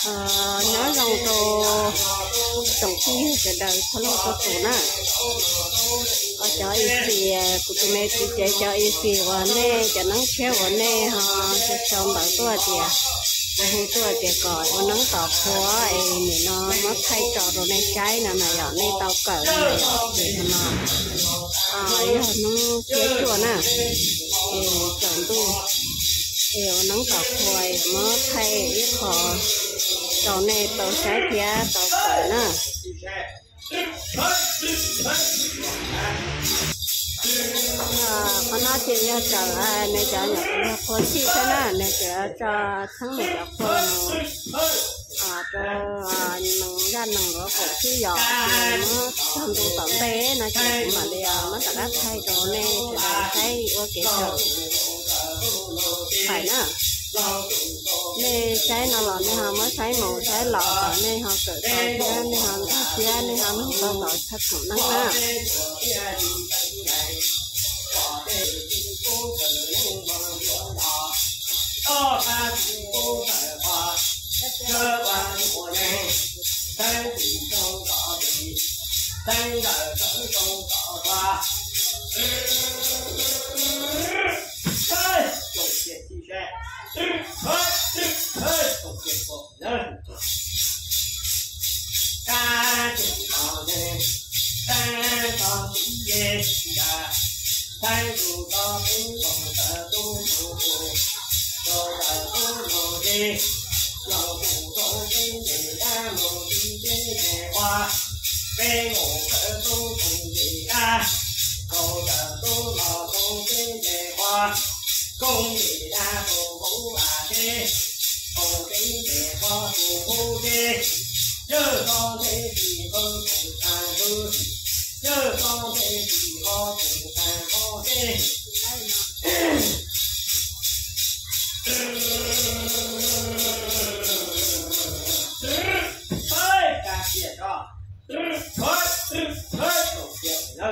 Nyob zoo rau tsoom phooj ywg sawv daws txhua leej txhua tus na. Cov ib txhia, kuv tus me txiv tsev cov ib txhia uas nej cov neeb tshiab uas nej ho sau ntawv tuaj tias, kuv hu tuaj tias kom ua neeb tom qhua es nim no muab thaij tso rau nej saib no na yom, nej tau kawm no na yom, ces no yog hnub xiab cuaj na, es tsaus ntuj, es ua neeb tom qhua es muab thaij ib qho rau nej tau saib thiab tau kawm na. Qhov no ces yog tawm nws cov nyuam qhuav txhij xwb na, nws tseem tso txheeb nws cov qhua mus rau nees zaj nees luav qaum xwb yom, ces muab txog ntu tom ntej no ces kuv mam li muab rov qab thaij rau nej sawv daws saib ua kev kawm thaim na. Nej saib no los nej ho muab saib mus saib los kom nej ho kawm tau thiab nej ho nkag siab, nej ho mloog tau ntau tshaj thaum neej na.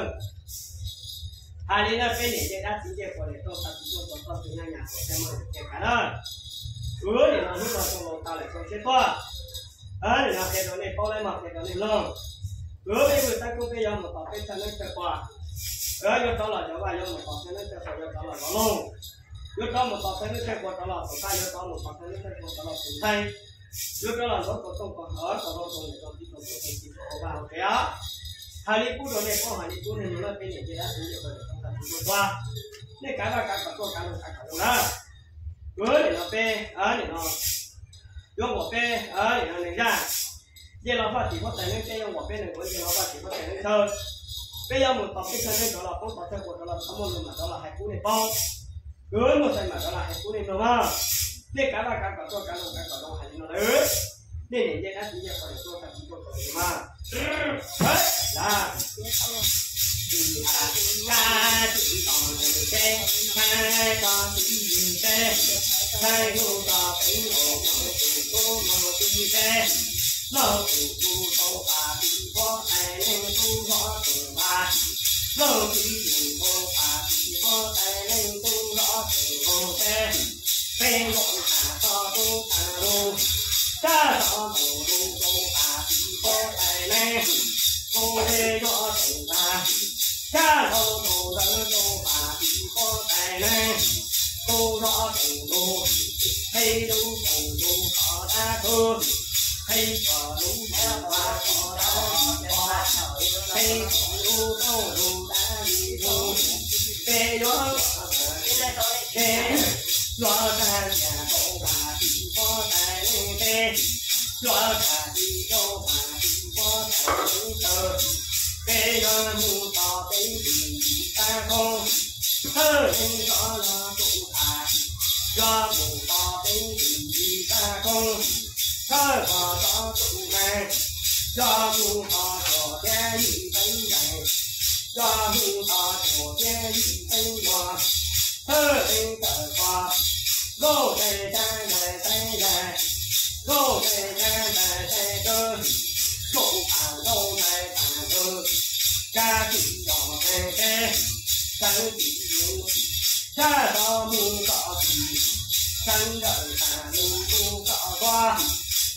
Hais li no peb niam ncej dab txiv ncej quas niam tuaj xa txiv tuaj tua toj txiv nyab nyas tuaj thiab maj tus ncej kav na. Kuv nim no hnub no tau los tau lawm tau siab tuaj, nim no qhia rau nej paub lawm mog, qhia rau nej mloog. Kuv peb mus tab kuv peb yuav mus tos peb thawj neeb thawj quas, yuav rov los zov vaj, yuav mus tos thawj neeb thawj quas, yuav rov los zov loog, yuav rov mus tos thawj neeb thawj quas rov los tus tag, yuav rov mus tos thawj neeb thawj quas rov los tus ntxhais, yuav rov los ntxuav tus tooj tus hawv tus zoo tus niam tus txiv tus tub tus kiv tus ua vaj ua tsev os. Hais li pub rau nej paub, hais li pub nej mloog na, peb niam ncej dab txiv ncej quas niam tuaj xa txiv tuaj tua, nej kav vaj kav kom tuaj, kav loog kav kom zoo na. Kuv nim no peb, nim no yuav muab peb, nim no neeg zaj ncej los vaj tim huab tais neeb, peb yuav muab peb neeg quav ncej los vaj tim huab tais neeb chaw. Peb yuav mus tos peb thawj neeb rov los poob, tos thawj quas rov los txhob muaj lus mam rov los hais pub nej paub. Kuv muaj sai mam rov los hais pub nej mloog mog. Nej kav vaj kav kom tuaj, kav loog kav kom zoo, hais li no lawm. Nej niam ncej dab txiv ncej quas niam tuaj xa txiv tuaj tua mas.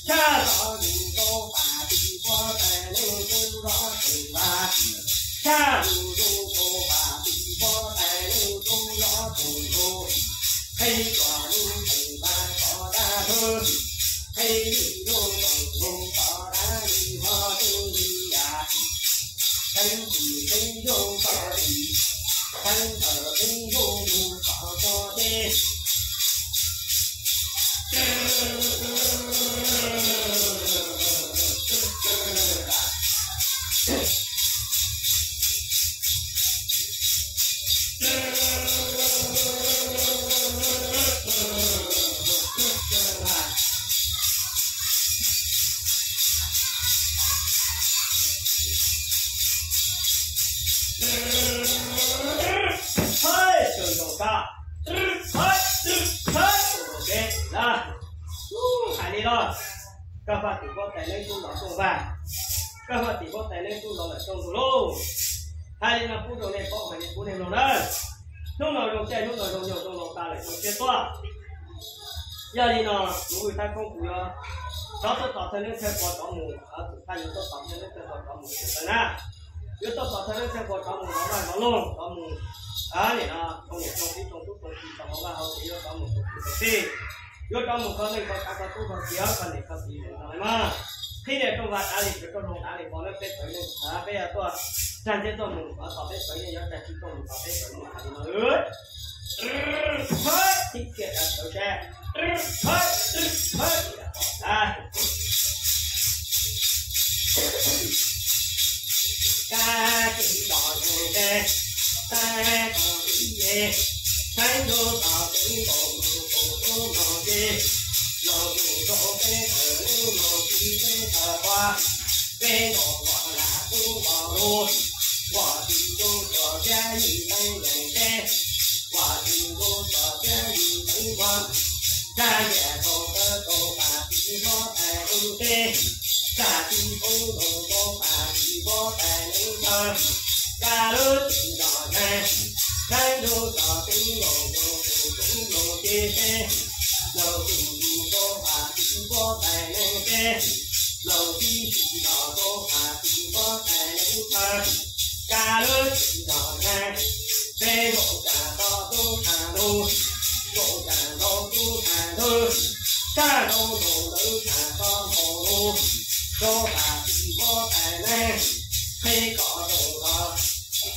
Tshaj tau yus rau pam tim huab tais neeg tub zov tseem vaj, tshaj yus rau pam tim huab tais neeg tub zov tseem ntug, qhib tsuas lub tseem vaj tso dab hlub, qhib lub tseem ntug tso dab li huab tub li yam, qhib tsis qhib yooj tso li, qhib ntawm qhib yooj mus tso tso deb. Hais li los, koj faj tim huab tais neeg tub zov rooj vag, koj faj tim huab tais neeg tub zov lawm rooj ntug lauj. Hais li no pub rau nej paub, hais li pub nej mloog na. Hnub no zoo caij, hnub no zoo nyoog, zoo laus tas lawm zoo siab tuaj. Yog li no, kuv Vwj Thab Koob kuv yuav rov tuaj tos thawj neeb thawj quas rov mus, tus thaj yuav tuaj tos thawj neeb thawj quas rov mus tus ntawd na. Yuav tuaj tos thawj neeb thawj quas rov mus zov vaj zov loog, rov mus, nim no, rau niam rau txiv rau tub rau ki rau hauv vaj hauv tsev, yuav rov mus rau kwv rau tij, yuav rov mus kho neej kho tsav kho tub kho kiv kho niam kho txiv no mas. Qhib niam rooj vag dav li sawv rooj hloov dav li pov lawm peb sawv neej, peb yuav tuaj tag ntsiab tuaj mus tos peb sawv neej, yuav tag ntsiab tuaj mus tos peb sawv neej li no. Thib kiag sawv seb, thib, thib, thib, kab tsis los tus teb, tab tom ib yem, saib ntuj tom teb nkaus mus tus tub no ces, los tus rau peb tawm lub no tib peb tawm qua, peb nkaus los lam tub los lub, uas tsis ntuj tsuas thiab yim teeb lees teb, uas tsis ntuj tsuas thiab yim teeb qua, tsa yam rau tawb rau pam tib huab tais lub teb, tsa tib pub rau rau pam tib huab tais lub tawb, tsa lub tsis los ntag, saib ntuj tom teb nkaus mus tus tub no ces seb, los tus yus rau pam tib huab tais lub teb, los tib tsis los rau pam tib huab tais lub tawb, tsa lub tsis los ntag, peb nkaus tsa tau tub tsa lub, nkaus tsa nkaus tub tsa lub, tsa nkaus nkaus lawv tsa tau nkaus lub, rau pam tib huab tais neeg, qhib kom rooj los,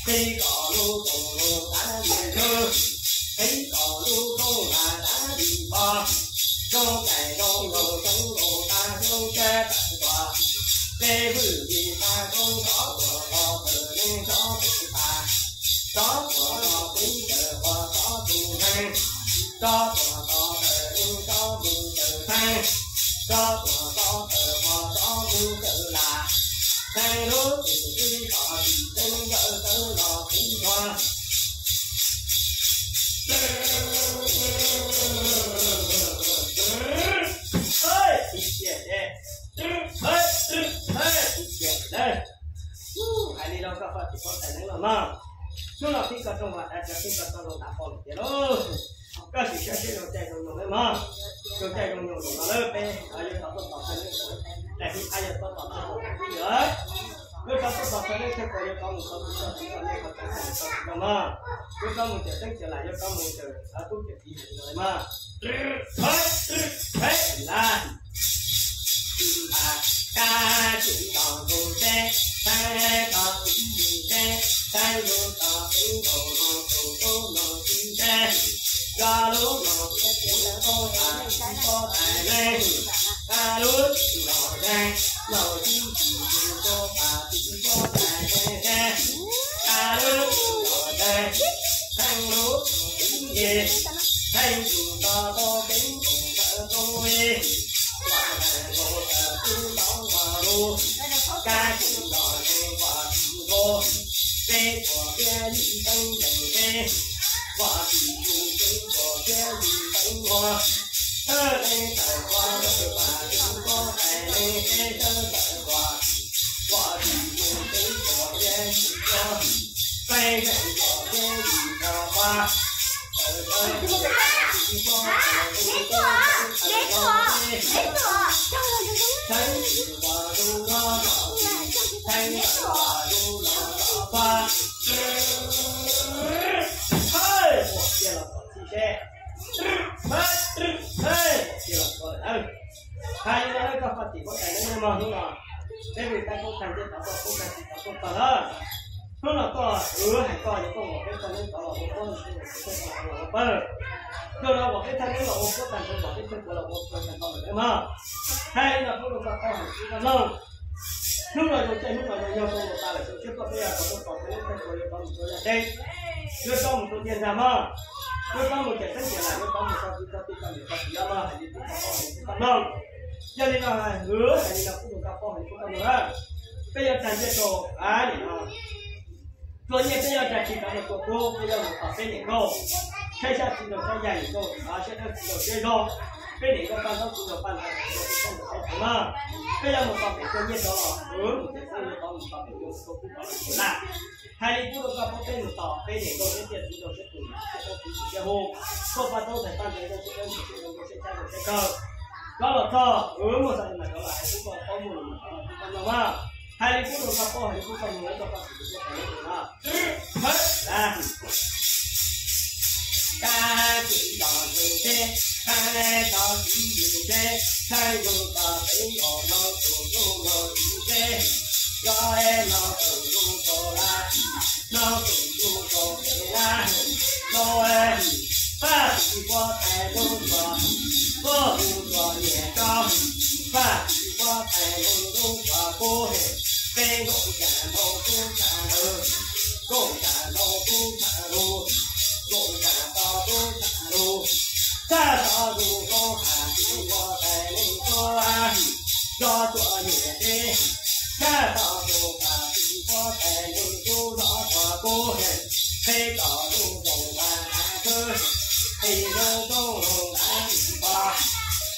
qhib kom lub rooj los dav li ntug, qhib kom lub rooj los dav li pov, zoo cais zoo laus zoo laus tas zoo siab tawm tuaj, peb Vwj Vwj Thab Koob rov tuaj tos thawj neeb rov tus pas, rov tuaj tos tub tawm quas rov tus neeg, rov tuaj tos thawj neeb rov mus tawm theeb, rov tuaj tos tawm quas rov mus tawm lam, theej lub txim txib kom tsis teeb nkawd tawv los kuv nrog. Hais li no koj faj tim huab tais neeg los mas, hnub no pib koj rooj vag dav, pib koj tau zoo dav pov lawm tiag lauj. Koj sim saib seb zoo caij zoo nyoog lawm mas, zoo caij zoo nyoog lawm no lawm peb yuav rov tuaj tos thawj neeb, daim pib qab yuav rov tuaj tos thawj neeb thawj quas, yuav rov tuaj tos thawj neeb thawj quas yuav rov mus tau tus txoj tus txoj nej qhov tseeb txoj tus txoj tus txoj mas, yuav rov mus cawm teeb cawm lam, yuav rov mus cawm tub cawm kiv hais li no lawm mas. Thawj, thawj, thawj, lam. Kab tsis los tus teb, saib tau ib tus teb, saib lub tod ib nkaus los tus tub los tus teb, yog lub los thiab tsis tau pam tib huab tais neeg, kab lub tsis los ntag, los tib tsis tsis tau pam tib huab tais neeg, kab lub tsis los ntag, theej lub tsis los ntag, theej tus tod tau keeb koom tawm tau li, vam lam los tawm tub tau los lub, kab tsis los ntag vam tsis nkaus, peb tsuas thiab yim teeb ntees peb, vam tsis mus tseeb tsuas thiab yim teeb nua, thawj neeb tawm qua tawm vam tsis nkaus tais neeg peb thawj tawm qua, vam tsis mus tseeb tsuas thiab yim nua, peb neeb tsuas thiab yim nua qua, tawm tawm vam tsis nkaus tais neeg peb thawj tawm qua, Hais li no nej koj faj tim huab tais neeb mog, hnub no peb vwm tab koob tag ntiaj tov tuaj, koob tag tsis tov tuaj tag lawm. Hnub no koj, wb hais koj yuav tuaj nkaum peb txoj neeb tov los ua puab, ua puab los ua pawg. Yog no kom peb thaj neeb los ua puab tag nrho, kom peb thaj puav los ua puav tag nrho lawm nawb mog. Hais li no pub rau koj paub hais li pub koj mloog. Hnub no zoo caij hnub no zoo nyoog, zoo nkaus tas lawm, zoo siab tuaj peb yog tau tuaj tos peb lub thaj puav yuav tau mus rau yaj teb, yuav tau mus rau tiaj nrag mog, yuav tau mus cawm teeb cawm nam, yuav tau mus txog txiv txog tij txog niam txog txiv lawm mog. Hais li pub koj paub hais li pub koj mloog. Yog li no, wb hais li no pub rau koj paub hais li pub koj mloog na. Peb yuav tag ntiaj teb, a, nim no tua nyiaj peb yuav tag kis rov mus tua kub, peb yuav mus tos peb niam nkauj, saib xyab txiv nraug saib yaig, niam nkauj siab dawb txiv nraug siab zoo, peb niam nkauj paj ntaub txiv nraug paj ntaub, txiv nraug txiv nraug txiv nraug na. Peb yuav mus tos pem tua nyiaj rov los, wb mus pem xwb yuav tau mus tos pem tua kub rov los na. Hais li pub rau koj paub, peb mus tos peb niam nkauj siab tiaj txiv nraug siab tus, siab dawb txiv nraug siab hu, nkauj paj ntaub ntxhais paj ntaub nkauj siab dawb siab hu, nkauj siab dawb nkauj siab dawb, nkauj siab dawb nkauj siab dawb. Rov los txog, wb muaj xav li mas rov los, hais li pub koj paub muaj li mas rov los pub koj mloog na. Hais li pub rau koj paub hais li pub koj mloog, koj faj tim li pub koj mloog na. Hais na. Kab tsis tau tus teb, kab tau tsis tus teb, kab tus tau peb nkaus no tus tus no tus teb. Yog es no tus tus tau lawm, no tus tus tau peb lawm, no es faj tim huab tais lub zos, koj tus tau niam tso, faj tim huab tais lub zos kub, peb nkaus cas ntaus kub tshaj lawm, nkaus cas ntaus kub tshaj lawm, nkaus cas ntaus kub tshaj lawm. Txaj tau tus koob has tus huab tais lub zos, yog tuam niam teb, txaj tau tus has tus huab tais lub zos tuam kub, peb tau lub zoo tas tas kub, peb lub zoo tas tas kub,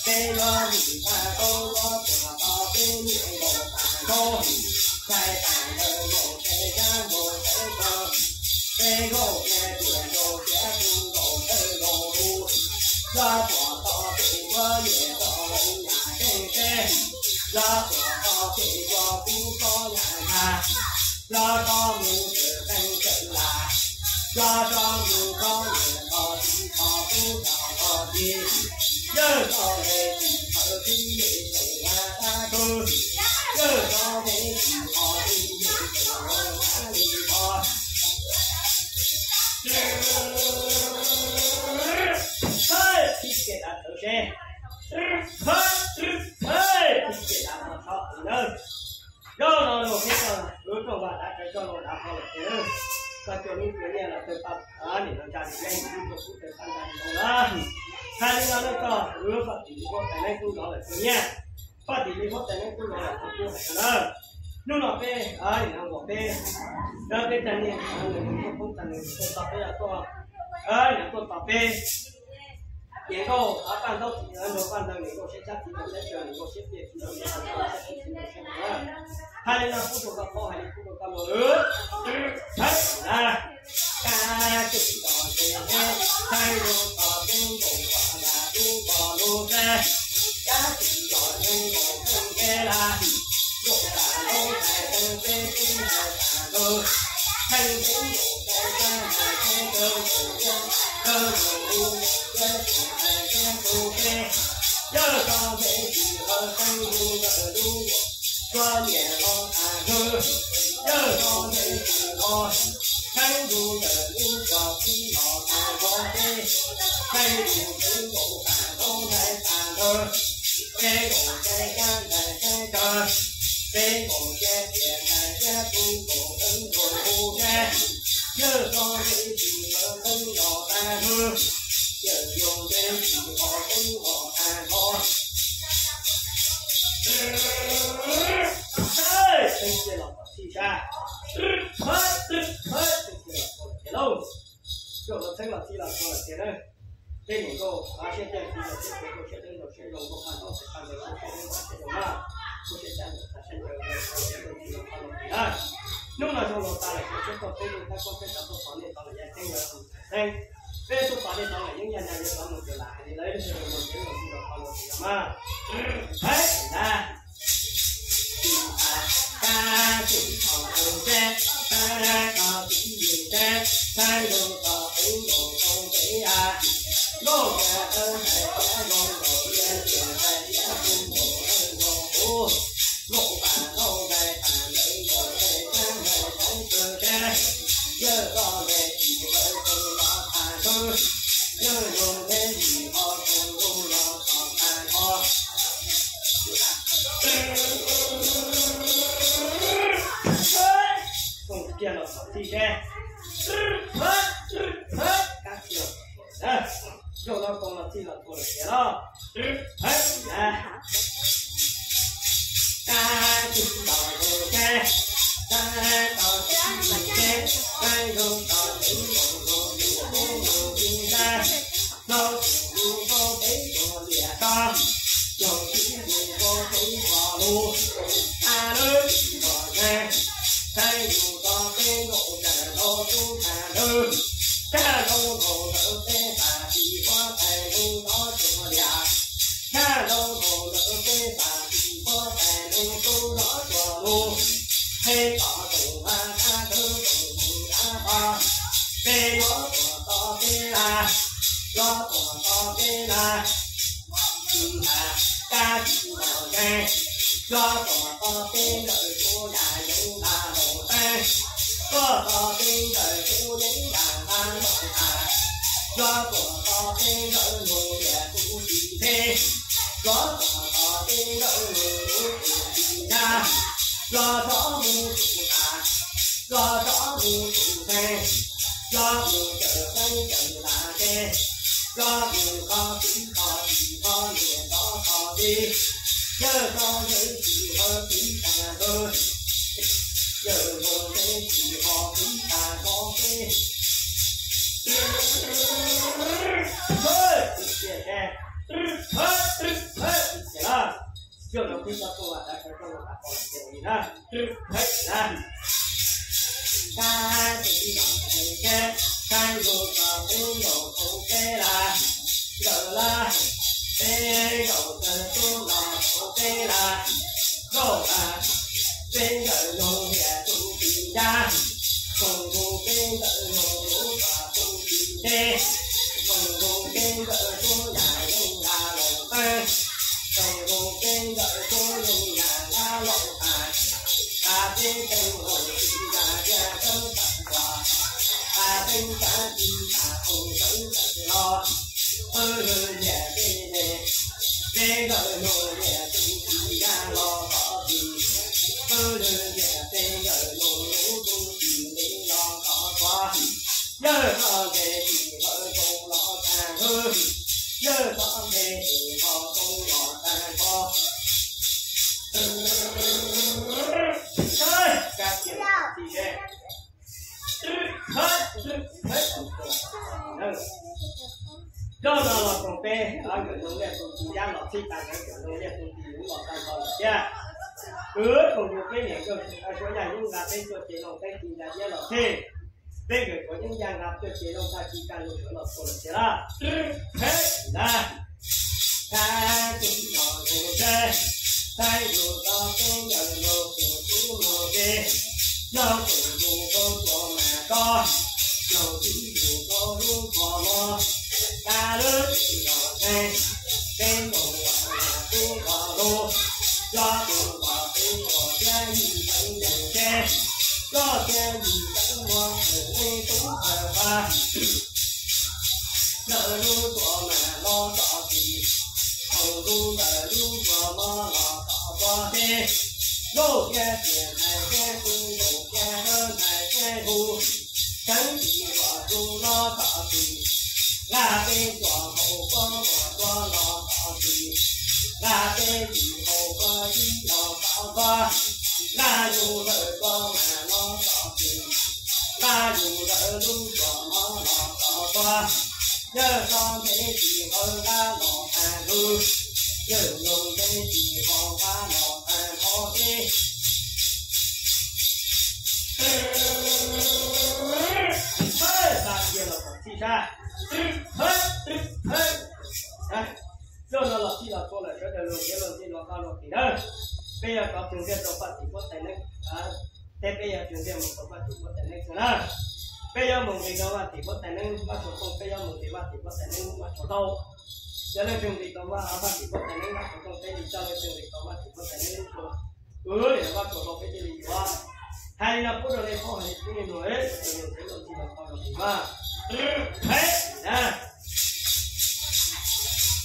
peb lub zoo tas kub, tuam tau peb niam nkaus tas kub, txhais tas ntawd nkaus peb kab nkaus peb kub, peb nkaus peb tiam nkaus tiav kub nkaus peb nkaus kub, yog tuam tau peb kub niam tau lawv yam keeb teb, yog tuam tau peb kub kub tau yam ntag, yog tau mus tawm qeej tawm lam, yog tau mus tau niam tau txiv tau tub tau tau txiv, yawg tau le tsis thawj tib le tseem yam tab kub, yawg tau le tsis thawj tib le tseem yam tab li thov. Thib peb dav tawv seb, thib peb dav tawv seb nawb. Zaum no los peb tau wb rooj vag dav tawv, coj los dav qhov lawm ces koj coj lub cua nyiaj los tawg paj, nim no ntsa li neb mus lub cua kub tawg paj ntsa li no lawm. Hais li no nej koj wb faj tim li huab tais neeb tub zov lawm tua nyiaj, faj tim li huab tais neeb tub zov lawm tua kub hais no na. Hnub no peb, nim no peb, peb tag niaj ntawd nws tuaj poob tag nws tuaj tos peb los tuaj, nim no tuaj tos peb niam nkauj paj ntaub txiv nraug paj ntaub, niam nkauj siab xyab txiv nraug siab caw, niam nkauj siab tiaj txiv nraug siab hu, nkauj siab dawb txiv nraug siab hu na. Hais li no pub rau koj paub, hais li pub rau koj mloog. Thawb na, kab tsis tau tus teb, txhais tus tau peb nkaus paj ntaub kub nkaus lub teb, kab tsis tau tus nkaus peb teb lawm, nkaus tas nkaus tas peb teb tsis tau tas nkaus, txhais tus nkaus peb teb tsis tau nkaus peb, nkaus tus nkaus peb teb tsis tau tas nkaus peb, yawg tau peb tsis tau txhais tus nkaus lub nkaus, koj niam los tas nkaus, yawg tau peb tsis tau txhais tus nkaus lub nkaus tib los tas nkaus peb, txhais tus nkaus tas nkaus ntxhais tas nkaus, peb nkaus ntxhais kab ntxhais kab kawg, peb nkaus ntxhais tiaj ntxhais tiaj kub nkaus teeb nkaus kub teb, yawg tau peb tsis tau teeb los tas nkaus, yawg tau peb tsis tau teeb los tas nkaus. Teeb cia los tom txhij sab, teeb cia los tom lawm tiag lauj. Zaum no txheeb los txhij los txog lawm tiag na. Peb niam nkauj siab caij txiv nraug siab tiaj, nkauj siab dawb nraug siab zoo, nkauj paj ntaub ntxhais paj ntaub, nkauj siab dawb nraug siab zoo na. Nkauj siab dawb nraug siab zoo, nkauj siab dawb nraug siab zoo na. Hnub no zoo los tas lawm, kuv siab tuaj peb lub tab koj peb tau tuaj tos nej tau lawm yaj ceeb yawg txheeb. Peb tuaj tos nej tau lawm yeeb yaj ntag, yuav tau mus txawm lam hais li lawv ib lub sij hawm mus tsev los tsis los qhov los tsis los mas. Hais na. Kab tsis tau tus teb, kab tau tib yim teb, txhais tus tau peb nkaus tau peb a, nkauj tias tawb ntxhais tias zoo nkaus tias tias ntxhais Tsis ze, kab tsis los, zaum no koom los txij los txhua lawm tiag los. Kab tsis los zoo ze, kab tos kab tos kab zoo tos zoo zoo zoo zoo zoo zoo Nrog tus mus rau peb cov liam roj, nrog tus mus rau peb cov lus, a lawv tsis nrog zeeg, saib yus tau peb nkaus tawm rau tub tag lawm, tag rau nkaus lawm peb tas tsis huab tais lub nrov tsuag liam, tag rau nkaus lawm peb tas tsis huab tais lub tub nrov tsuag lus, peb tom toom vaj kab thawb toom mus dab pog, peb yuav tuam tau peb laj, yuav tuam tau peb laj, kab tsis los zeeg, yuav tuam tau peb nkawm tub yam yeev nqa laus teeb, yuav tau peb nkawm tub yeev nqa nqa laus tas, yuav tuam tau peb nkawm nug liam tus tsis nthe, yuav tuam tau peb nkawm nug tus tsis ncaj, yuav rov mus tus tas, yuav rov mus tus nthe, yuav mus cawm teeb cawm tas ke, yuav mus kho txiv kho tsis kho niam nrov kho txiv, yawg kho ntev tsis kho txiv tag nrho, yawg mus ntev tsis kho txiv tag nrho ke. Zaum no peb txoj koj vam dav sawv txoj los tas pom tias li na. Kab tus tib los teev tsheb, kab nkaus tau peb nkaus tau peb laj, nkawm laj, peb nkaus tawg tub los tau peb laj, nkauj laj, peb nkawm nug liam tus tsis ncaj, tsoom nkaus peb nkawm nug lub pas tus tsis nthe, tsoom nkaus peb nkawm tub yam yeev nqa laus teeb, tsoom nkaus peb nkawm tub yeev yam nqa laus tas, tas peb teev laus tsis yam cia sawv tawm tuaj, tas teeb tas tsis tas tus sawv tawm los, peb lwg liam peb ne, peb nkawm nug liam tus tsis yam los txog tsis, peb lwg liam peb nkawm nug lub tus tsis nthe los txog tuaj, yawg txoj nthe tsis hawv zoo los tag hwv, yawg txoj nthe tsis hawv zoo los tag nrho. Kab tsis ze, zaum no los koom peb nkawm zoo liaj tus tsis ncaj los txhij tas nkawm zoo liaj tus tsis nthe los tag nrho lawm thiab. Wb koom tus peb niam nkawd suab yaj yeeb nqa peb tuaj ces no peb tsis ncaj thiab los txhij, peb nkawm suab yeeb yaj nqa tuaj ces no tag tsis kaj lug sawv los txhua lawm thiab laj. Peb na, kab tus los zoo ze, saib yus tau peb nkawm nug tus tub nug ke, nug tus mus rau txuas mas koj, nug txiv tus rau lub kos mog, kab lwb tsis los zeeg, peb nkaus los mas tub kos lug, loj tus kos tub kos thiab yim teev ncees ke, loj thiab yim teev muag tseem leej tub tawg pag. Ntawm lub tuam mas los txog txhij, hauv lub ntawm lub tuam mog los txog txog teb, nkauj thiab tias ntxhais thiab hu, nkauj thiab hawb ntxhais thiab hu, teev tsis los txog txhij, nqa peb tuam hauv pob tuam tuaj los txog txhij, nqa peb tsis hauv pob ib los txog txog, nqa yus ntawm tuam mas los txog txhij, nqa yus ntawm lub tuam mog los txog txog, yawg txoj nthe tsis hawv nqa los tag hwv, yawg nug nthe tsis hawv nqa los tag nrho teb. Tag kiag los kom txhij sab. Zaum no los txhij los txhua lawm sawv daws luag ntiav luag ntxhi luag qab luag tim na. Peb yuav rov tug ntiag rau Faj Tim Huab Tais Neeb, thiab peb yuav tug ntiag mus rau Faj Tim Huab Tais Neeb xwb na. Peb yuav mus nqis rau Faj Tim Huab Tais Neeb Vaj Tshav Tooj, peb yuav mus nqis Faj Tim Huab Tais Neeb Vaj Tshav Tooj. Yog leej twg nqis tau Faj Tim Huab Tais Neeb Vaj Tshav Tooj peb li, coj leej twg nqis tau Faj Tim Huab Tais Neeb Vaj Tshav Tooj, wb li Vaj Tshav Tooj peb thiaj li yuav. Hais li no pub rau nej paub, hais li pub nej mloog, es yus ntiav luag ntxhi luag qab luag tim mas. Peb na.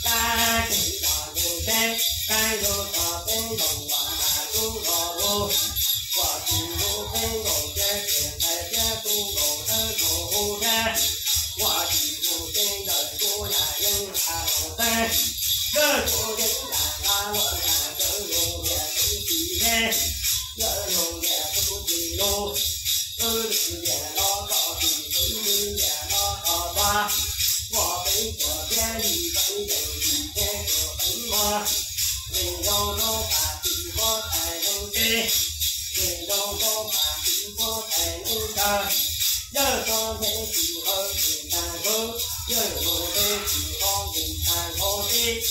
Kab tus los zoo ze, kab zoo tos peb nkaus los mas tub los lug, kom tsis lug peb nkaus thiab tias ntxhais thiab tub Yawg Loos Lias tus txiv lus, wb Loos Lias los txog tim, wb Loos Lias los txog txog, muaj peb tuam thiab yim feem yim thiab tuam feem mos, nres zoo rau pam tim huab tais neeg teb, nres zoo rau pam tim huab tais neeg chaw. Yawg txoj ntse tsis hawv nres tag nrho, yawg Loos ntse tsis hawv nres tag nrho teb.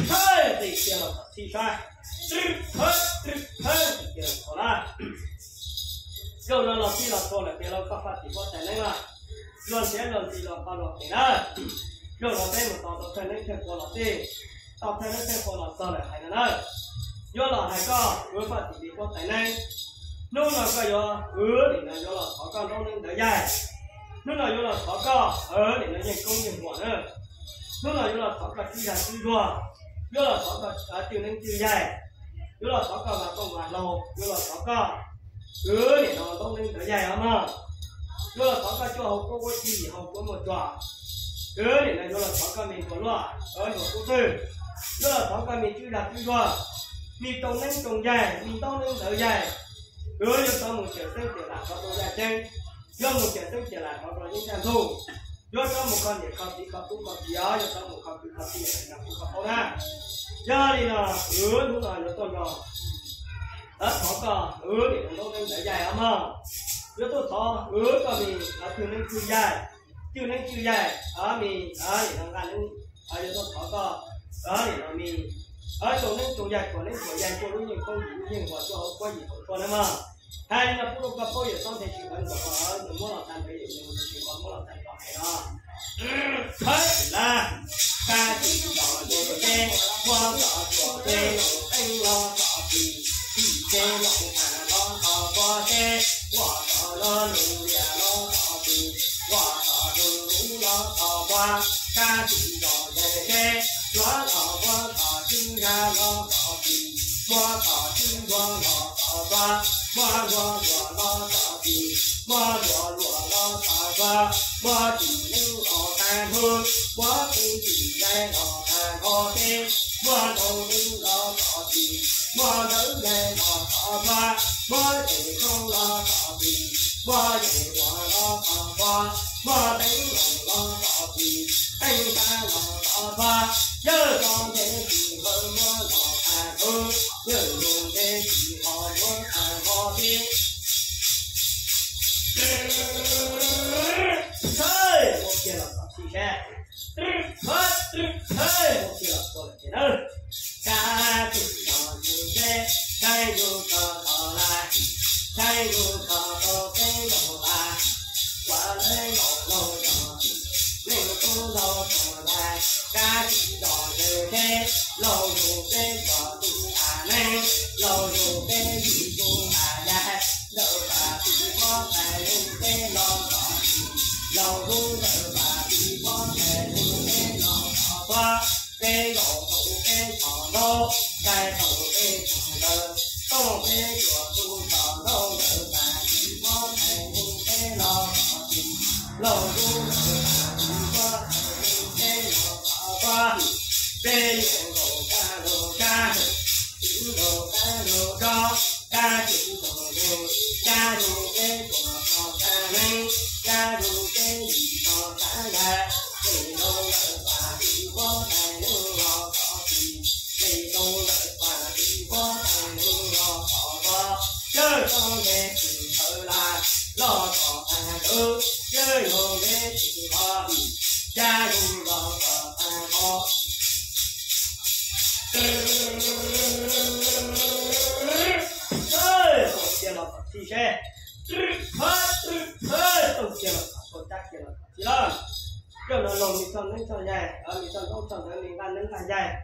Thawj, tis kiag los kom txhij saib. Thawj, thawj, tis kiag los kom na. Zaum no los txij los txhua lawm tias los koj faj tim huab tais neeb na. Luag nrhiav luag ntxhi los qhov luag qis na. Zaum no peb mus tos tau thawj neeb thawj qhua los txij, tos thawj neeb thawj qhua los txog lawm hais no na. Yuav los hais koj, wb faj tim li huab tais neeb. Hnub no koj yuav, wb nim no yuav los thov koj ntaub neeb ntawv yaig. Hnub no yuav los thov koj, wb nim no yeej koob yeej huam na. Hnub no yuav los thov koj tswb zag tswb zuag, yuav los thov koj cwj neeb cwj yaig, yuav los thov koj vas tooj vas hlau, yuav los thov koj, wb nim no ntaub neeb ntawv yaig os mog. Yuav los thov koj cuaj hau kuab huab cib, yim hau kuab muaj tsuas. Wb nim no yuav los thov koj me ntuas luaj, wb ntuas kub twg. Yuav los thov koj me tswb zag tswb zuag, me tsoo neeb tsoo yaig, me ntaub neeb ntawv yaig. Wb yuav tau mus cawm xeeb cawm lam rov rau yaj ceeb, yuav mus cawm xeeb cawm lam rov rau yeeb ntaj ntug, yuav tau mus kho niam kho txiv kho tub kho kiv os, yuav tau mus kho kwv kho tij kho paub na. Yog li no, wb hnub no yuav tuaj nrog thov koj, wb nim no ntaub neeb ntawv yaig os mog. Yuav tuaj thov wb koj me cwj neeb cwj yaig, cwj neeb cwj yaig, me nim no nqa neeb, yuav tuaj thov koj, nim no me tsoo neeb tsoo yaig, tshuam neeb tshuam yaig, cuaj lub yeej koob yim lub yeej huam, cuaj hau kuab yim hau tshuaj na mog. Hais li no pub rau koj paub yawm txob nthe tsis kawv ntxov, nws muab los tag ntawd yawm nws tsis muab los tag nrho hais no. Thawj na, kab tsis txom nyem teb, muab txom tsuam teb, loos teeb los txom txim, txim teb loos tas los txom pua teb, ua txom los loos lias los txom txim, ua txom loos lub los txom pua, kab tsis txom nyem teb, tsuav los muab txom tswb zag los txom txim, muab txom tswb ntuag los txom pua, muab ntuag luam los txom txim, muab ntuag luam los txom pua, muab txim neeb los tag nrho, muab txim yaig los tag nrho teb, muab ntoo neeb los txom txim, muab ntawv yaig los txom pua, muab yeem koob los txom txim, muab yeem huam los txom pua, muab teeb loos los txom txim, teeb kab los txom pua, yawg txoj ntse tsis hawv muab los tag nrho, yawg Loos ntse tsis hawv muab tag nrho teb. Thawj, muab kiag los kom txhij seb. Thawj, thawj, muab kiag los txhua lawm ces na. Kab tsis txom nyem teb, saib yus txog tod lawm, saib yus txog tau peb laug lawm, ua lawv laus laug zog, neeg tub laug txog lawm, kab tsis txom nyem teb, laug yug peb txog tus a neeb, laug yug peb yim tus a yaig, ntawm pam tib huab tais neeg teb los txom txim, laug lub ntawm pam tib huab tais neeg teb los txom pua, peb zaum tus peb txhom ntaub, tais tau peb txhom ntawv, tooj peb cuam tus txhom ntaub, ntawm pam tib huab tais neeg teb los txom txim, laug lub ntawm pam tib huab tais neeg teb los txom pua, peb yeej nkaum kab nkaum kab, tib nkaum kab nkaum kab, kab tsis txom nyem, kab yug peb txog txog xab neeb, kab yug peb yim txog xab yaig, peb zaum ntawm pam tib huab tais neeg los txom txim, peb zaum ntawm pam tib huab tais neeg los txom pua, yawg txoj ntse tsis hawv lam los txom tag nrho, yawg Loos ntse tsis hawv, kab yug los txom tag nrho. Thawj, tau kiag los kom txhij seb. Thawj, thawj, tau kiag los kom txhua, kab kiag los kom txhij lawm. Zaum no laug me txoj neeb txoj yaig, me txoj ntaub txoj ntawv, me nqaj neeb nqaj yaig,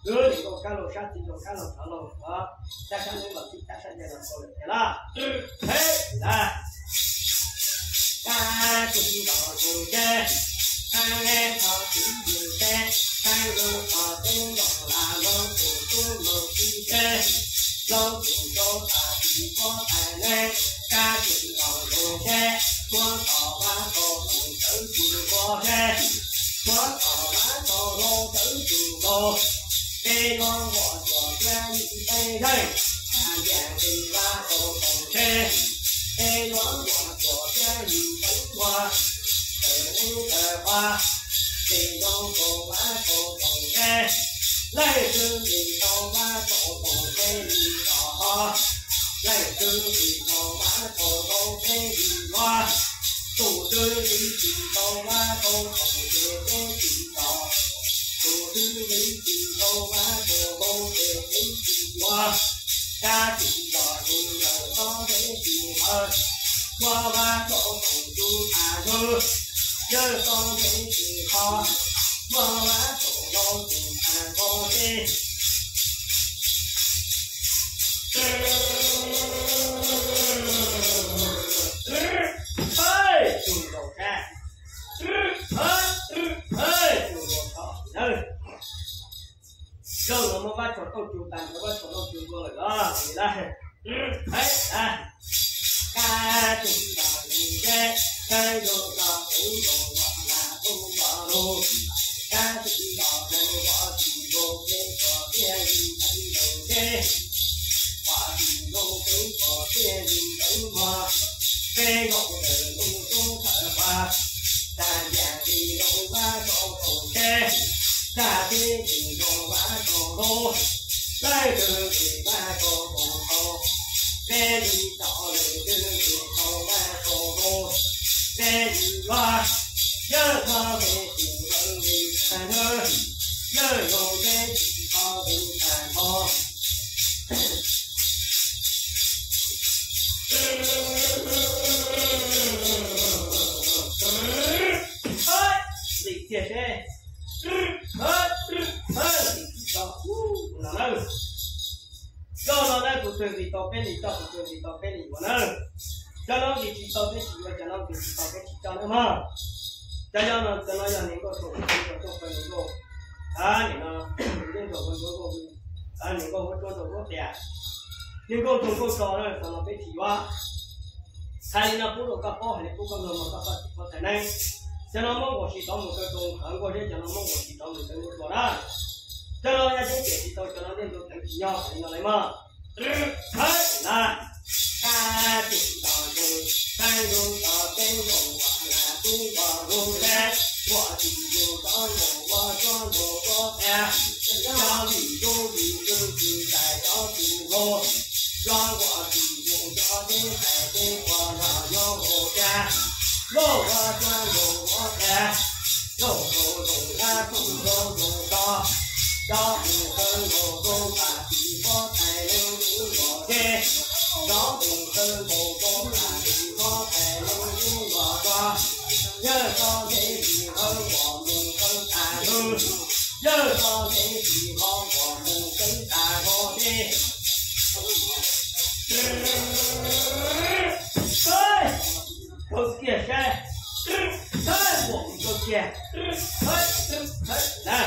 wb nim nkaus kab laug sab txiv, nkaus kab laug thov laug, cab sab neeb los txhij, cab sab yaig los tau lawm tiag lawm. Thawj, na. Kab tsis txom nyem teb, kab neb txog tib yws teb, kab yug txog teb nkaus lam laug tus tub laug tib teb, laug tus rau pam tib huab tais neeb, kab tsis txom nyem teb, muab tom vab tau hloov tawv tsis nquag teb, muab tom vab tau hloov tawv tsis nquag. Peb yuav ua tuam thiab yim teeb zeej, tas yam li vaj rau toom tsheb. Peb yuav ua tuam thiab yim teeb ua, tawm neeb tawm qhua, ces zoo rau vaj rau toom tsheb. Leej twg tsis tau vaj rau toom tsheb li tod, leej twg tsis tau vaj rau toom tsheb li yuav. Tus twg tsis tau vaj rau toom tsheb li tod, tus twg tsis tau vaj rau toom tsheb li yuav. Kab tsis los tus ntawd txhob teb tsis hawv, muab vaj rau toom tsuj tas ntug, yawg txhob teb tsis qhov, muab vaj rau toom tsuj tas ntug teb. Tus nkaus sab, tus nkaus tod nawb. Zaum no muab vaj tsho tooj tsuj tas, vaj tsho tooj tsuj nkaus lawm los li lawm. Kab tsis los tus ntawd, kab yuav los tus nkaus los lam tus nkaus lus. Kab tsis los tus nkaus tsis los peb kom thiaj li ntawd teb. Kom tsis los peb kom thiaj li ntawd mog. Peb nkaus ntawm lub tub thawm pas, tas yam li zoo vaj rau toom tsheb, tas tib li zoo vaj rau lub, leej twg li vaj rau toom tsheb, peb li tau leej twg li tau vaj rau lub, peb li yuav, yawg txhob teb tsis hawv li tas ntug, yawg zoo teb tsis hawv li tas ntug. Lim kiag seb, lim tsis tau no na. Coj no na, tus twg lim tau peb li coj, tus twg lim tau peb li yuav na. Cov no lim tsis tau peb tsis yuav, cov no lim tsis tau peb tsis coj na mog. Cov no, cov no yog niam nkauj txuas ua tsuag rau niam nkauj, niam no, niam nkauj ua tsuag rau nkauj tias, niam nkauj txuas nkauj tso na, cov no peb tsis yuav. Hais li no pub rau koj paub, hais li pub koj mloog mas koj txhob tsis paub txhais neeb. Cov no muab nkaus tsis tau mus rau tus qhawv nkuaj zeb, cov no muab nkaus tsis tau mus rau nkuaj tua na. Cov no yog yeeb cem tsis tau, cov no niaj ntug teev tsis nyob, hais li no lawm mog. Thawb na, kab tsis los tus, kab zoo tos peb nkaus uas lam tub nkaus lub teb, uas tsis tus cov nkaus ua cov nkaus cov tias, cov vim tub vim twg tsis ntais cov tsis nkaus, cov uas tsis tus cov teb tais teb uas los nyob hauv tias, lauj ua cov nkaus ua tias, lauj tus tus lab tus lauj tus tso, cov tus tawv nkaus tus pas tsis pob tais lub lub los teb, cov tus tawv nkaus tus pas tsis pob tais lub lub los tso, yawg txhob teb tsis hawv kom mus tawv tas lub, yawg txhob teb tsis hawv kom mus tawv tas lub teb. Kaw kiag saib, kaw kiag, na,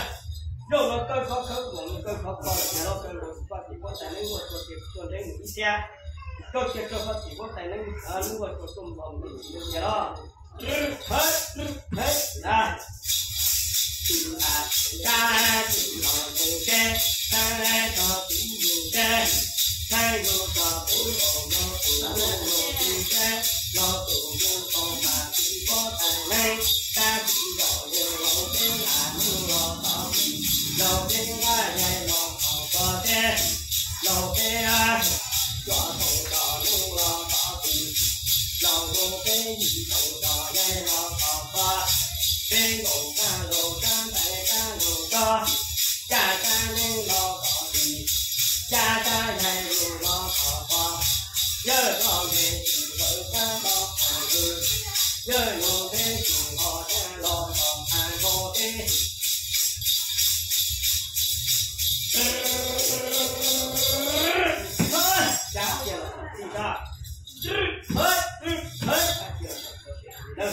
zaum no kaw khov khawb kom mus kaw khov kho lawm, no kaw mus faj tim huab tais neeb nkuaj tsuag tias tuaj ntev mus ib tiab, kaw kiag rau faj tim huab tais neeb nkuaj tsuag tuaj npog mus ib tsis tiag los. Kab tsis los tus teb, kab txog tib yus teb, kab yus txog tub nkaus yus tus nkaus yus tib teb, yus tus nkaus tau mas tsis paub tais neeb, kab tsis los yus laus teb lam nug los tau, laus teb nqaj yaig los tau koj teb, laus teb cuaj tau tso nug los tau, laus nug teb yim tau tso yaig los tau koj, teb nkaus kab laus kab ntais kab laus tso, caj kab neeb los tau, caj kab yaig los tau koj, yawg txhob teb tsis hawv kab los tas ntug, yawg nug teb tsis hawv kab los tau tas nkaus teb. Cab kiag los txij sab, cab kiag los txij sab li na.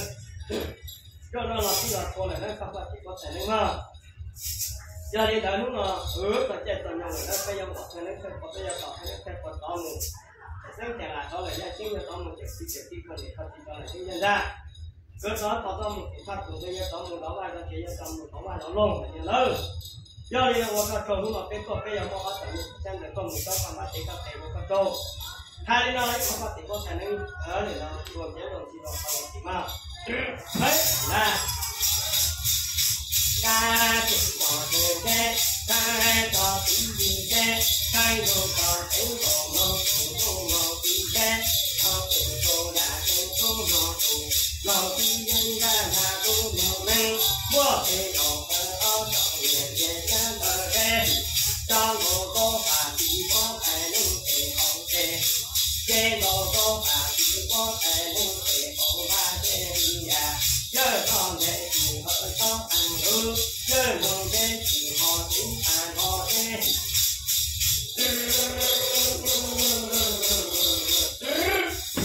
Coj no los txij los txhua lawm na, koj faj tim huab tais neeb mog. Yog li ntawd hnub no wb txog caij txog nyoog lawm na, peb yuav pom tshaj neeb tshaj khuav, peb yuav tos tshaj neeb tshaj khuav tod mus. Xeeb tias lam tod lawm yaj ceeb yuav tod mus, tseem tib tseem tib koj niam koj txiv tod lawm xeeb yaj ntag. Nkawd tod tod txoj mus tim thaj tus nqi yuav tod mus lov vaj lov tsev, yuav tod mus lov vaj lov loog lawm yog lawm. Yog li no ua koj tsaug, hnub no peb tuaj peb yuav muaj ob txoj lus sab ntawd koj mus txog koj npaj tes koj tes ua koj tsaug. Hais li no ib qho faj tim huab tais neeb, nim no luag ntiav luag ntxhi los qhov los tim mas. Hais na, kab tsis tos tus ntiab, kab tos tus ntiab, kab yug tos teeb kom mloog tus tub mloog txiv ntiab, tau tus tub yam tseem tub mloog tus mloog txiv yeeb, nraj nrag tub mloog neeb, muaj peb los pawg ob tsoom niam ces sab ntawd teb, tso nkaus koj pam txiv huab tais neeb tes hauv teb, ces nkaus koj pam txiv huab tais neeb tes hauv vaj teb li yam, yawg txoj ntse tsis hawm txhob tas lub, yawg nug ntse tsis ho tib tas nrho teb.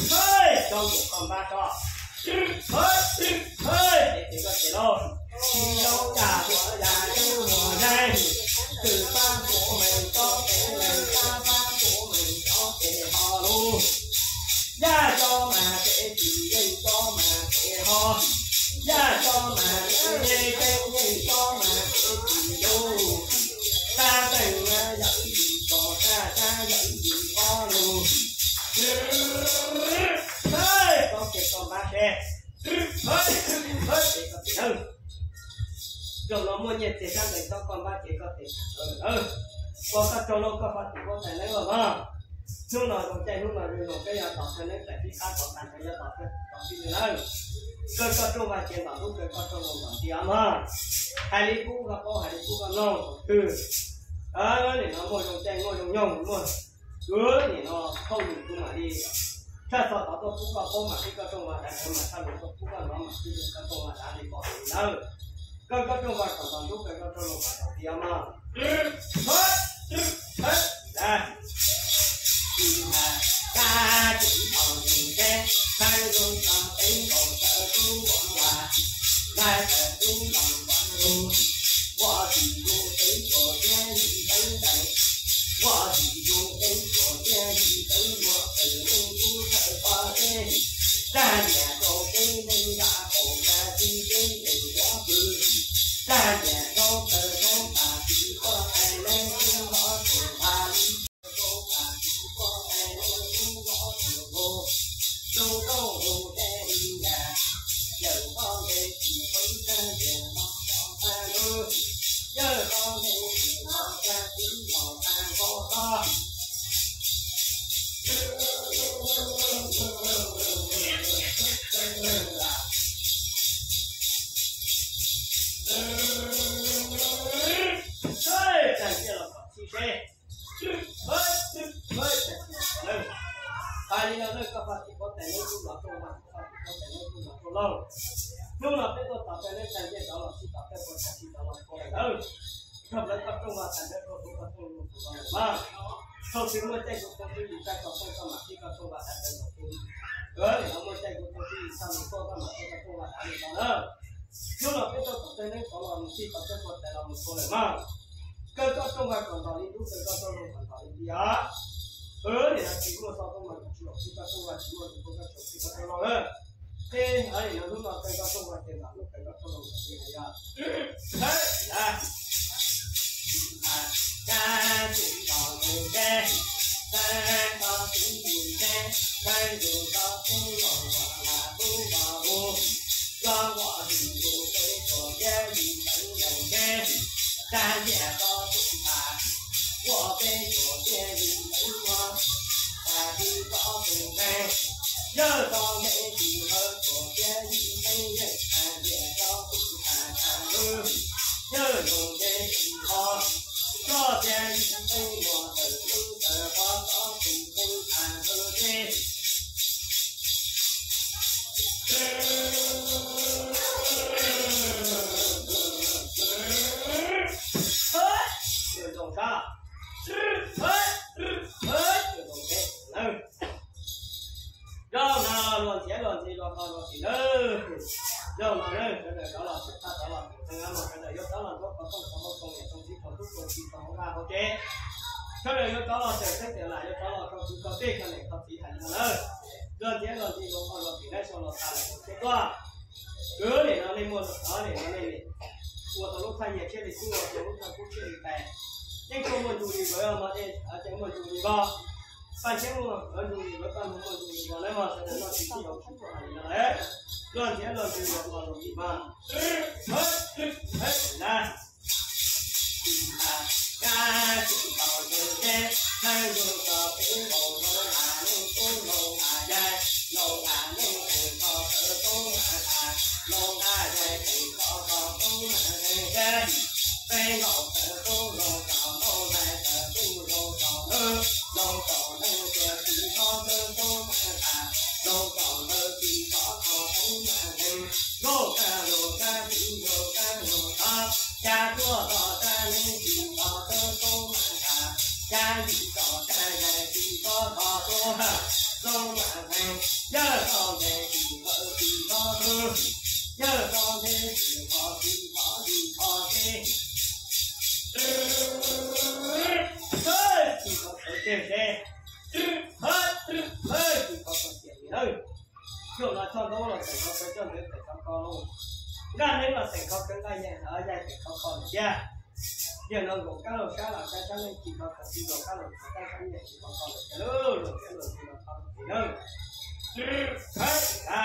Hais, cov nkaum koj npab tso. Hais, hais, ces koj ces lauj. Tsis zoo yam huam yam yeeb huam yeeb, txwm pab puv meem tsob peb meem, pab pab puv meem tsob peb ho lug. Yaj cov mas peb tsis yeej cov mas peb ho, yaj cov mas peb yeej yeej cov mas peb tsis lug. Sab teej na yawm yim tso, sab sab yawm yim qhov lug. Hais, koj ces koj npab seb. Hais, hais, ces koj ces nawb. Zaum no muaj nyiaj txiag sab nqis txob koj npab ces koj ces nawb. Ua koj tsaug lauj koj faj tim huab tais neeb los mas. Hnub no zoo caij hnub no zoo zoo peb yuav tos thawj neeb tais fij qab tod tag nrho yuav tos thawj tod fij neeg lawm. Kaw koj rooj vag cia ntom ntub, kaw koj rooj vag ntom nti os mog. Hais li pub koj paub, hais li pub koj mloog thaum twg nim no muaj zoo caij muaj zoo nyoog muaj, nim no thauj lwm tus mam li tshaj txog tod tuaj pub koj paub, mam fij koj rooj vag dav, mam tshaj lwm tuaj pub koj hnov, mam fij koj rooj vag dav li pom li nawb. Kaw koj rooj vag kom ntom ntub, kaw koj rooj vag kom ntom nti os mog. Hais, tag ntiaj los kom txhib seb. Hais, hais, tag ntiaj los kom lawm. Hais li no na, koj faj tim huab tais neeb tub los rooj vag, koj faj tim huab tais neeb tub los rooj laug. Hnub no peb tuaj tos thawj neeb tag ntiaj rov los txhib tos thawj puas tag txhib rov los kho lawm. Koj lawv koj rooj vag tag nrho rau kuv koj rooj laug tus los lawm mas. Thaum twg muaj caij kuv tus twb yim tag koj pheej koj mam txhib koj rooj vag dav tawv nkaus tus. Nim no muaj caij kuv tus twb yim tag mus koj koj mam txhib koj rooj vag dav li no na. Hnub no peb tuaj tos thawj neeb rov los mus txhib tos thawj puas tais los mus kho lawm mas. Kaw koj rooj vag kom ntom li ntub, kaw koj rooj laug kom ntom li nti os. Nim no tsis muaj txoj koob mas tsis los txhib koj rooj vag, tsis muaj tus koob koj tsis los txhib koj rooj laug na. Ces nim no hnub no kaw koj rooj vag ces ntom hnub kaw koj rooj laug kom nti hais yog. Hais, Zaum no luag ntxhiav luag ntxhi luag qo luag tim nawb. Zaum no na sawv daws rov los txhawm thaj rov los txhawm thaj ngab los sawv daws yuav rov los nruab qhov rooj qhov hauv txhua niam txhua txiv txhua tub txhua ki txhua hauv vaj hauv tsev. Sawv daws yuav rov los txhawm txheeb txhawm lam yuav rov los rau kuv rau tej koj niam koj txiv hais li no lawm. Luag ntxhiav luag ntxhi luag qo luag tim nawb, sau los tas lawm ua txhiab tuaj. Kwv nim no nej muaj nim no nej nim ua tau lub thaj nyiaj tshiab li kub, ua tau lub thaj kub tshiab li pes. Yeej tuaj muaj ntug li vawv mas, yeej muaj ntug li vog. Paj tshiab muaj ntug li vawv, paj hmoob muaj ntug li vog, lawv mas sawv daws noj tsis txij los tsis tuaj li no lawm. Luag ntxhiab luag ntxwg los los los li mas. Kab tsis tau yog teb, thaij ntuj tso peb nkaus, loo hav neeg tub loo hav yaig, loo hav neeg teem kho tawv tub mas tas, loo hav yaig teem kho tawv tub mas teem teb. Peb nkaus tawv tub loo tso ntaub ntaiv, tawv tub loo tso ntawv, loo tso ntawv cia tsis kho tawv tub mas tas, loo tso ntawv tsis kho tawv tub mas teem. Nkauj kab lug kab tib nkauj kab lug tod, xya tuaj tod xya neeb tsis kho tawv tub mas tas, xya yim tod xya yaig tsis kho tod tub, tub mas teem. Yawg txoj ntse tsis kho tsis kho tub, yawg txoj ntse tsis kho tsis kho tsis kho teb. Tsis kho tawv teb teb, tsis kho tawv teb li lawm. Yog los txog ntaub los teem kho tawv, txog ntawv teem kho tawv, nkaj neeb los teem kho tawv, nkaj yaig teem kho tawv thiab. Yog no nkaus kab laug sab los sab, sab neeb tsis kho tawv tsis nkaus kab laug sab, sab nyiaj tsis kho tawv thiab, luag thiab luag tsis los txog li lawm. Tsis kho tawv teb,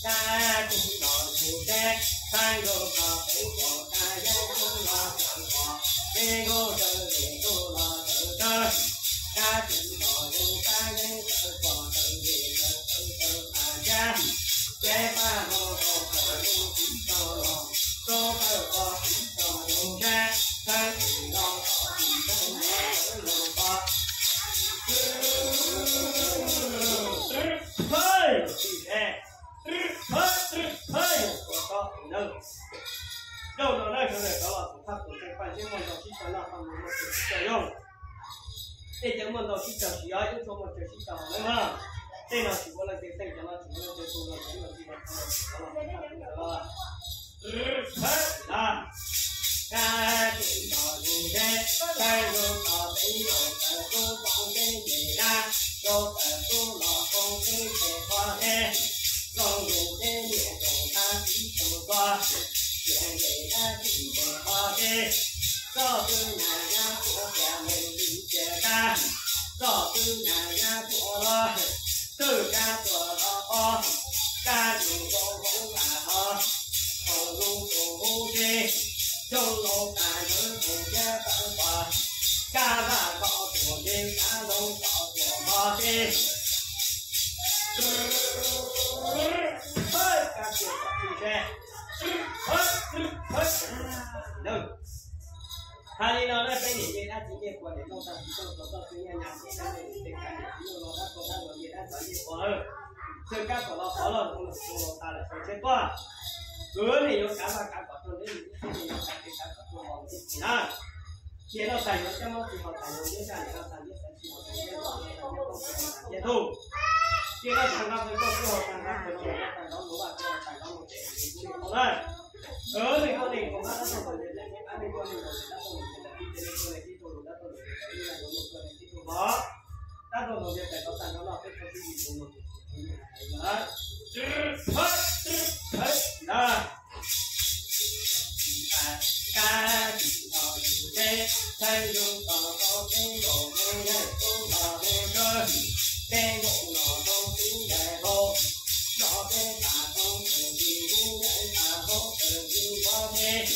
thaij ntuj tso peb nkaus, thaij ntuj tso peb nkaus, thaij yeeb tub los tawv tod, peb nkaus tawv yeeb tub los tawv tod, kab tsis tso zoo kab yeeb tawv tod, tawv yeeb tawv tawv tawv mas kab, peb pab hmoob tau tawv yeeb tsis tso los, tub tawv tod tsis tso zoo kab, thaij tsis los tod tsis tso zoo tod. Tib tib tib tib, zaum no na sawv daws rov los tus thaj tus tsev, paj tshiab muaj ntau sib tog noj, paj hmoob muaj ntau sib tog yoog. Tej cov muaj ntau sib tog tsis yog, ib txhia muaj tsawg sib tog hauv na. Tej no tsis muaj leej twg xeej, cov no tsis muaj leej twg tu, no tsis muaj leej twg los, rov los tus thaj tus tsev los. Kab tsis tso zoo kab, thaij ntuj tso peb nkaus, tawv tub poob peb nce dab, tub tawv tub los poob peb nce qhov teb, zoo yus peb niam tsoom thab tib tsoom ko, tias nce dab tib nce qhov teb, txoj twg nag nyab tuaj tias meem li tias kab, txoj twg nag nyab tuaj los, twg kab tuaj los qhov, kab yus zoo hauv tas hov, thaum lub tus hub teb, zoo loo tas ntawd tus thiab tawv pom, kab vaj koj tuam nce kab zoo tso tuam hov teb. Kab tias kom txij seb. Hais li no na, peb niam ncej dab txiv ncej qhua, niam toj tag txiv toj txog txoj twg nyaj nyab, niam tej kav niam txiv nyuj los dab txog dab los ncej dab txog ncej qhua lawm. Xwb kab kom los qhov los zoo los tas lawm sawv tsheb tuaj. Kwv niam yuav kav vaj kav kom tuag ntev, niam yuav kav tsev kav kom tuag los ib txhis na. Niam noj tag yuav coj mob txiv haus tag yuav ntiab zaj, niam noj tag ntiab xav tsis haus tag ntiab los ntiab tub ntiab tub. Niam noj tag nqa pes koj tub haus tag nqa pes los noj tag nqa mus vaj tub haus tag nqa mus tsev tub ntiab tub na. Neeg koj neeg tus mab dab tuaj ntawm ntias tais, peb pab neeg koj neeg ntawm tais dab tuaj ntawm ntias tais, peb peb neeg koj neeg tib tug ntawm tib tug lus dab tuaj ntawm tais tib tug lus dab tuaj ntawm ntias tais, tau tag nqa noj peb txhua tib yim tus mus tus tus tus ntias tais na. Kab tsis tso yus teb, thaij ntuj tso rau peb nkaus, hmoob yaig tub los hmoob tsawb, peb nkaus los rau tub yaig hau, los peb tas rau tawm ntsis hmoob yaig tas hau tawm ntsis npov teb,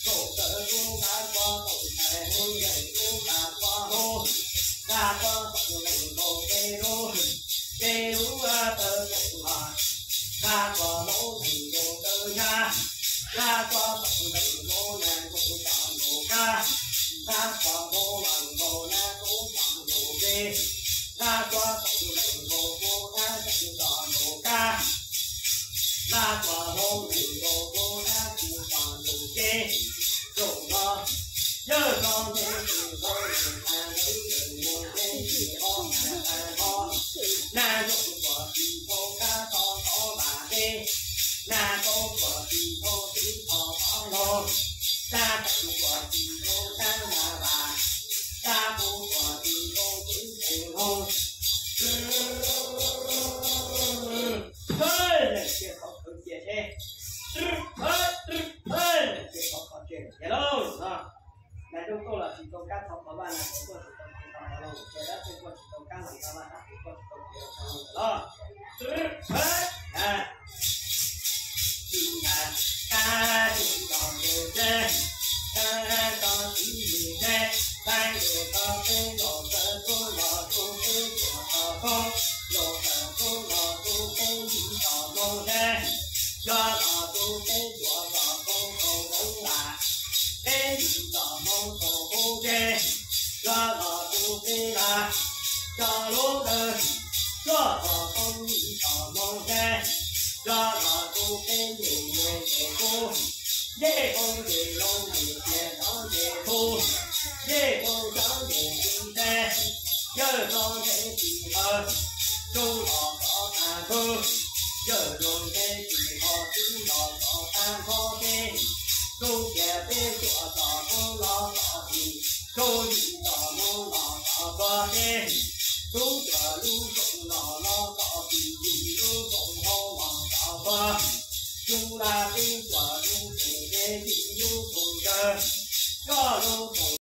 kaum tawm tub nqa koj kaum tais hmoob yaig tub nqa koj hau, nqa koj kaum leej nkaus peb lub, peb lub tawv kaum los, nqa koj hmoob leej nkaus tawv yaj, nqa koj kaum leej nkaus nas nkaus tso nkaus kab, nqa koj hmoob leej nkaus nas nkaus tso nkaus peb, nqa koj kaum leej nkaus hmoob dab tso nkaus kab, nqa koj hmoob leej nkaus hmoob dab tso nkaus peb. Zaum no yawg txoj ntse tsis tau nws tas ntawd, nws mus peb tsis tau nws tas nrho. Nab nyoog tuaj tsis tau kab txhob txhob vam teb, nab tau tuaj tsis tau tib txhob txhob hlo, nab tau tuaj tsis tau kab nab vam, nab tau tuaj tsis tau tib txhob hlo. Hawj, leej tiag qhov khawv cia seb.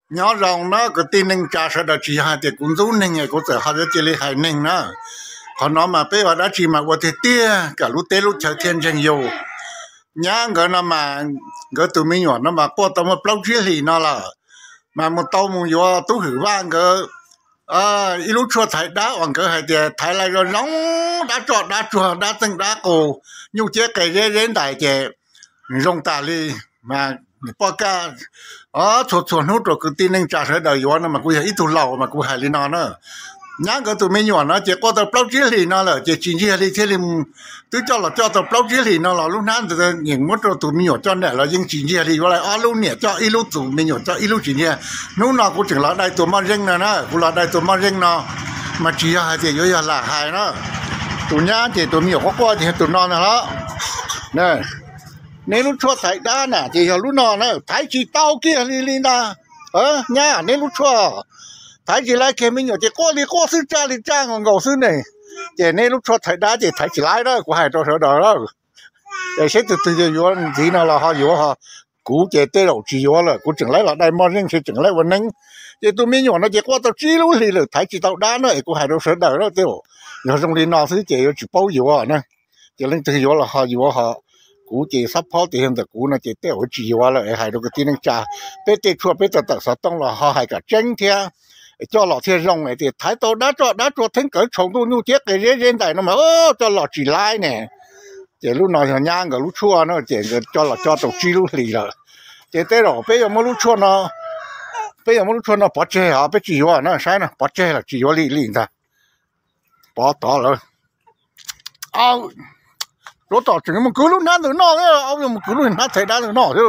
Nyob zoo na kwv tij neej tsa sawv daws, tsis yog hais tias kuv ntxub neeg es kuv txawm ho yuav cia li hais neeg na. Qhov no mas peb ua dab tsi mas ua tiag tiag kom lub teb lub chaw thiaj ntseeg yus. Nyab nkawd no mas, nkawd tus me nyuam no mas quaj tau muaj plaub tsib hlis no lawm, mas mus tau mus yuav tub Hwm Vaj nkawd ib lub tshuaj thaiv dab uas nkawd hais tias thaiv lais zoo zoo, dab tsoj dab tsuag dab txeej dab qus, nyuj ciab qe zeb zeb ntais ces zoo tas li. Mas poj kaj, txhua txhua hnub rau kwv tij neej tsa sawv daws yuav no mas kuv yog ib tug laus mas kuv hais li no na. Nyab nkawd tus me nyuam no ces quaj tau plaub tsib hlis no lawm ces tsis ntsiag li thiaj li, twb coj los coj tau plaub tsib hlis no los lub hnab ntawd yeej muab rau tus me nyuam coj nram los yeej tsis ntsiag li, yuav li ob lub niam coj ib lub, tus me nyuam coj ib lub tsis ntsiag. Hnub no kuv tseem los dai tus moj zeej no na, kuv los dai tus moj zeej no mas tsis yog hais tias yuav yog lam hais na. Tus nyab ces tus me nyuam quaj quaj ces yog tus no ntag los. Neb lub tshuaj thaiv dab na ces yog lub no na, thaiv tsis tau kiag li li ntag. Nyab, neb lub tshuaj thaiv tsis laib kiag, me nyuam ces quaj li quaj xwb, tsaj li tsaj nkaus nkaus xwb ne. Ces neb lub tshuaj thaiv dab ces thaiv tsis laib na, kuv hais rau sawv daws lawm. Es seb tus twg yuav yuav ntxiv no los ho yuav, kuv ces tej zaum tsis yuav lawm, kuv tseem laib los dai moj zeej, tseem laib ua neeb. Ces tus me nyuam no ces quaj tau tsib lub hlis lawm thaiv tsis tau dab na, es kuv hais rau sawv daws lawm, tej zaum yog zoo li no xwb ces yuav tsis paub yuav na. Ces leej twg yuav los ho yuav ho, kuv ces xab phob tias yog ntawm kuv no ces tej zaum tsis yuav lawm. Hais rau kwv tij neej tsa, peb tej tshuaj peb tawm tawm xov tooj los ho hais kom tseeb thiab, coj los thiaj zoo. Tias thaiv tau dab tsoj dab tsuag theeb kawv tshau ntuj, nyuj ciab qe zeb zeb ntais no mas coj los tsis laib ne. Ces lub no yog nyab nkawd lub tshuaj na, ces nkawd coj los coj tau tsib lub hlis lawm. Ces tej zaum peb yuav muab lub tshuaj no, peb yuav muab lub tshuaj no pov tseg os, peb tsis yuav na, saib no pov tseg los tsis yuav li li ntag. Pov tod lawm. Suav tom tseem mus kwv lub hnab ntawm no, yuav mus kwv lub hnab thaiv dab ntawm no.